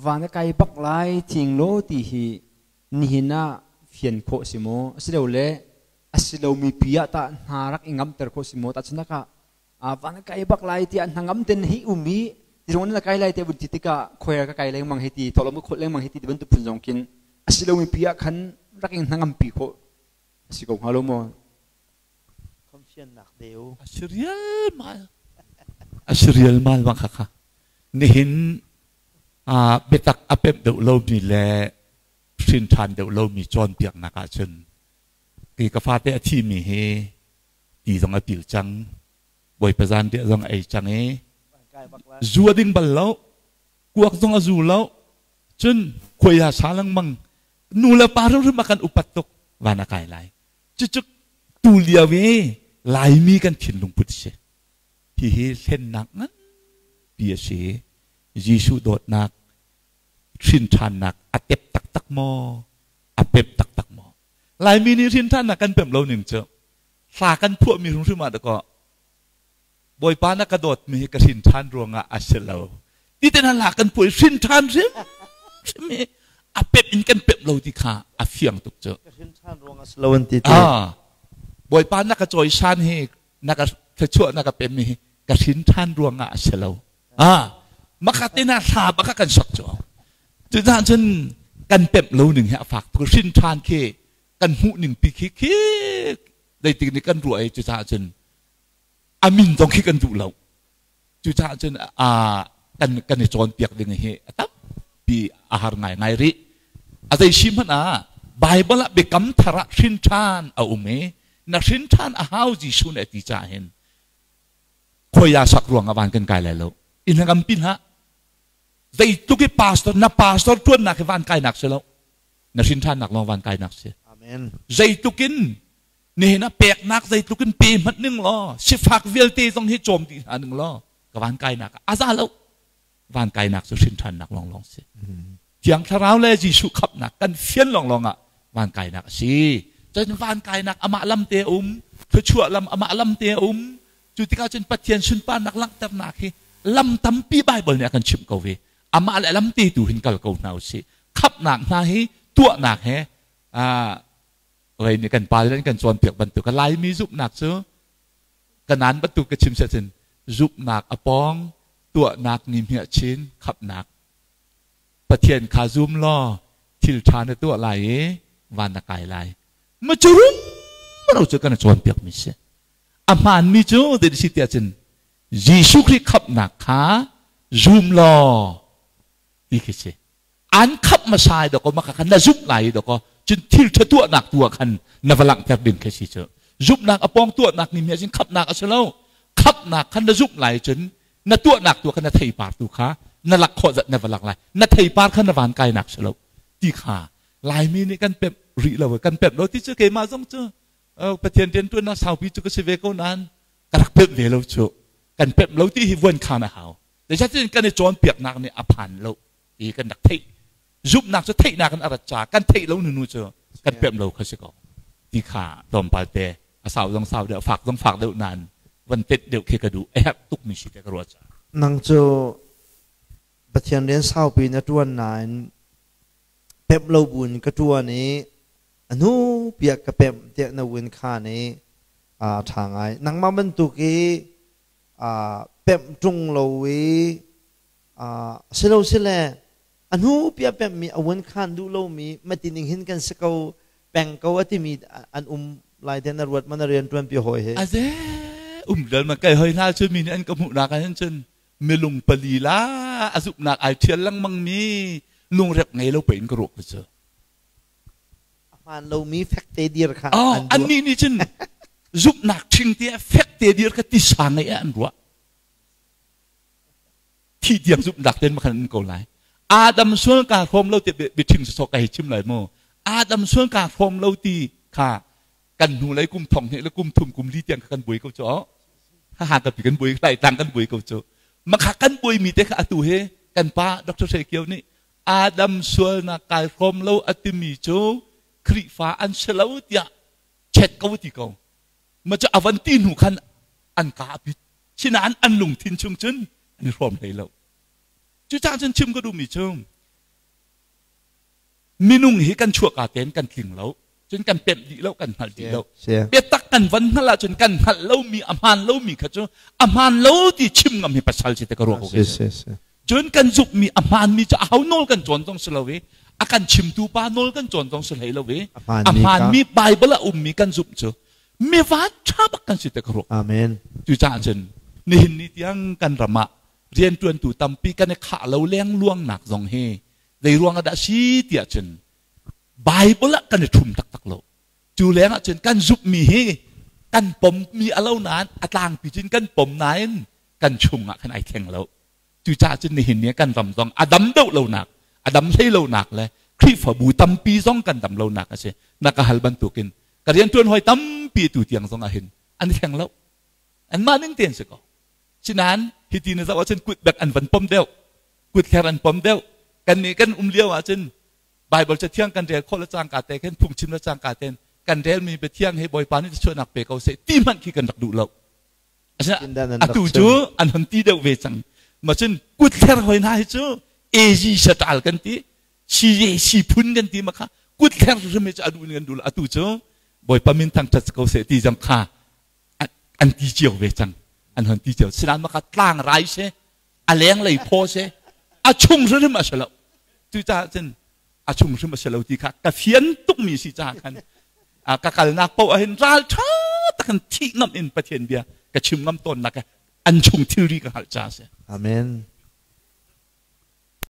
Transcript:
Van a kai bak lai thing law ti hi nihin ah fian khawh si maw? Asilole a si lomi pi ah tah hna rak i ngamter khawh si maw? Tahchunhnak ah van a kai bak lai tiah hna ngam ten hi um i ti na kai lai tiah vun ti tikah khoir ka kai lengmang hi ti thawhlawm ka khawlh lengmang hi ti bantuk phun zong khin a si lomi pi ah khan rak in hnangam pi khawh a si ko hnga lo maw? Confiannak deu. A si rialmal. A si rialmal bang kha kha. Nihin biatak a pemh deuh lomi le hrin ṭhan deuh lomi cawnpiaknak ahcun kei ka fate a thimi hi ti zong a pil cang, Bawipa zanriah zong a ei cang i zu a ding bal lo, kuak zong a zu lo, cun khuai a sa lengmang, nu le pa hrimhrim a kan upat tuk, van a kai lai. Cucu tu lio i Laimi kan thinlung put a si. Hihi hlennak nganpi a si. Jesuh dawtnak hrin ṭhannak a tep taktak maw? A pem taktak maw? Laimi nih hrin ṭhannak kan pemh lo ning cu hla kan phuahmi hrimhrim ah dakaw Bawipa na ka dawtmi hi ka hrin ṭhan ruangah a si lo. Ti te hna hla kan phuah i hrin ṭhan hrimhrim hi a pemh in kan pemh lo ti kha a fiang tuk cu. Ka hrin ṭhan ruangah a si lo an ti te. Ah, Bawipa na ka cawisan hi na ka thluachuah na ka pemmi hi ka hrin ṭhan ruangah a si lo. Ah, maka te hna hla bak kan sok cu. Cucaah cun kan pemh lo ning hi a fak tuk. Hrin ṭhan khi kan hmuh ning pi khi khi zeitik nih kan ruah i cucaah cun a min zong khi kan duh lo. Cucaah cun kan kan i cawnpiak ding hi a tampi a har ngaingai rih. A zei si hmanh ah Bible ah biakam thar ah hrin ṭhan a um i na hrin ṭhan a hau Jesuh nih a ti caah hin khuai sak ruang ah van kan kai lai lo. Inn ngam pi hlah. Zeitluk i pastor na pastor ṭuannak hi van kainak si lo. Na hrin ṭhannak lawng van kainak si. Amen. Zeitluk in nihin ah peknak zeitluk in pe hmanh ning law sifak vialte zong hi cawm dih hna ning law ka van kainak ah a za lo. Van kainak cu hrin ṭhannak lawnglawng si. Thiang Thlarau le Jesuh khamhnak kan fian lawnglawng ah van kainak a si. Cun van kainak amah lam te a um, thluachuah lam amah lam te a um. Cu tikah cun Pathian sunparnak langhternak hi lam tampi Baibal nih a kan chimh ko ve. Amah le lam te tu hin kal ko hna usih. Khamhnak hna hi tuahnak he rei nih kan pa le kan cawnpiak bantuk Laimi zumhnak cu kanan bantuk ka chim cun zumhnak a pawng tuahnak ni hmiah chin khamhnak Pathian kha zum law thil ṭha na tuah lai i van na kai lai ma cu rum cu kan cawnpiak mi si a hmaanmi cu zei si tiah cun Jesuh Khrih khamhnak kha zum law ti khi si an khamh hmasa i dawkaw maka khan na zumh lai i dawkaw cun thil ṭha tuahnak tu ah khan na va langhter ding khi si cu zumhnak a pawng tuahnak nih mi cun khamhnak a si lo khamhnak khan na zumh lai cun na tuahnak tu khan na theipar tu kha na lak khawh zat na va lak lai na theipar kha na van kainak si lo ti kha Laimi nih kan pemh rih lo kan pemh lo ti cu keimah zong cu Pathian rianṭuannak saupi cu ka si ve ko nain ka rak pemh ve lo cu kan pemh lo ti hi vuan khan a hau zeicahtiah kan i cawnpiaknak nih a phan lo ti kan rak theih zumhnak cu theihnak in a rat ca kan theih lo nunu cu kan pemh lo kha si ko ti kha tlawmpal te a sau zong sau deuh fak zong fak deuh nain van tet deuh khi ka duh a herh tuk mi si te ka ruah ca nang cu Pathian rian saupi na ṭuan nain pemh lo buin ka ṭuan i a hnu piah ka pemh tiah na win khan i a ṭha ngai nangmah bantuk i pemh ṭung lo i silo sile a hnu piah pemhmi a win khan duh lomi matining hin kan si ko peng ko a timi an um lai te na ruat ma na rian ṭuan pi hawi he aze um dal ma kai hoi hna cu mi nih an ka hmuh nak ah hin cun milung pali la a zumhnak ai ṭhial lengmang mi lungrep ngei lo pe in ka ruah ko cu a hmaan lomi fekte dir kha oh, an annih nih cun zumhnak ṭhing te fekte dir kha tisa ngei ah an ruah thi tiang zumhnak ten makhan an ko lai Adam sual ka hrawm lo ti biachim sawsawh ka hei chim lai mu Adam sual ka hrawm lo ti kha kan hnu lei kum thong hnih le kum thum kum li tiang kha kan buai ko cu ha ha kan kan buai lai tang kan buai ko cu makha kan buai mi te kha atu he kan pa Dr. Hre Kio nih Adam sualnak kai hrawm lo a timi cu Khrihfa an si lo tiah chet ko ti ko ma cu avan ti hnu khan an ka apit sinain an lungthin chung cun an i hrawm hlei lo cucaah cun chim ka duhmi cu Minung hi kan chuahka tein kan tling lo. Cun kan pemh dih lo, kan hngalh dih lo. Biatak kan van hngalh ahcun kan hngalh lomi, a hmaan lomi kha cu a hmaan lo ti chim ngam hi pasal si te ka ruah ko. Cun kan zukmi a hmaanmi cu aho nawl kan cawn zong si lo i a kan chimtu pa nawl kan cawn zong si hlei lo i a hmaanmi Bible a ummi kan zumh cu mi van ṭha bak kan si te ka ruah. Amen. Cucaah cun nihin ni tiang kan ram ah rianṭuantu tampi kan i khah lo lengluangnak zong hi zei ruang ah dah si tiah cun Bible ah kan i ṭhum taktak lo. Cu leng ah cun kan zumhmi hi kan pommi a lo nain a tlangpi cun kan pom nain kan chung ah khan ai thleng lo. Cucaah cun nihin ni kan ram zong a dam deuh lonak, a dam hlei lonak le Khrihfabu tampi zong kan dam lonak a si. Na ka hal bantukin ka rianṭuan hawi tampi tu tiang zong ah hin an i thleng lo. Anmah ning tein si ko. Sinain hiti na zoh ahcun kut bek an van pom deuh, kut thler an pom deuh. Kan nih kan um lio ahcun Bible cathiang kan rel khawh le cangka te khin phungchim le cangka ten kan relmi biathiang hi Bawipa nih chuahnak pe ko seh ti hmanh khi kan rak duh lo. Atu cu an hon ti deuh ve cang. Ma cun kut thler hoi hna hi cu AG satal kan ti, CJC phun kan ti ma kha kut thler hrim hi cu a duh in kan duh lo. Atu cu Bawipa min thangṭhat ko seh ti zong kha an ti cio ve cang. An hon ti cio. Sinain maka tlang rai se, a lenglei phaw se, a chung hrim a si lo. Cucaah cun a chung hrim a si lo ti kha ka fian tukmi si caah khan ka kalnak paoh ah hin ral ṭha takin thih ngam in Pathian bia ka chim ngam tawnnak an chung thilri ka hngalh caah a si. Amen.